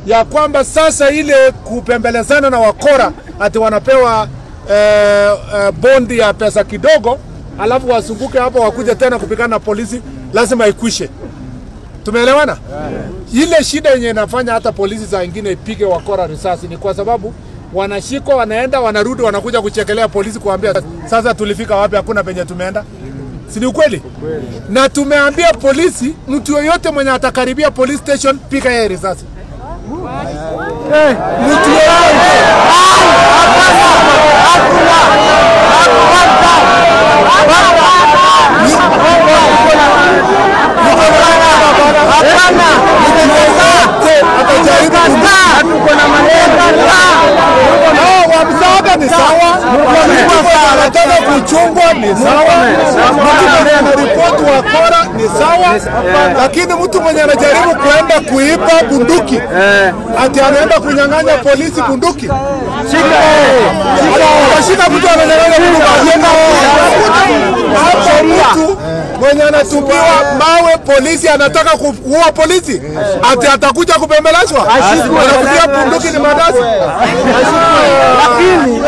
Ya kwamba sasa ile kupembelezana na wakora ati wanapewa bondi ya pesa kidogo, alafu wasunguke hapo wakuje tena kupigana na polisi, lazima ikwishe. Tumeelewana? Ile shida yenye inafanya hata polisi saa ingine ipige wakora risasi ni kwa sababu wanashikwa, wanaenda, wanarudi, wanakuja kuchekelea polisi kuambia sasa tulifika wapi, hakuna penye tumeenda. Si ni ukweli? Na tumeambia polisi, mtu yoyote mwenye atakaribia police station, piga yeye risasi. Mtu yoyote. Msaada ni sawa, anataka kuchungwa ni sawa, mtu mwenye anaripoti wakora ni sawa, lakini mtu mwenye anajaribu kuenda kuiba bunduki ati anaenda kunyang'anya polisi bunduki, shika mtu ananyang'anya bunduki hapo, mtu mwenye anatupiwa mawe polisi anataka kuua polisi ati atakuja kupembelezwa, anakutia bunduki ni madasi. Lakini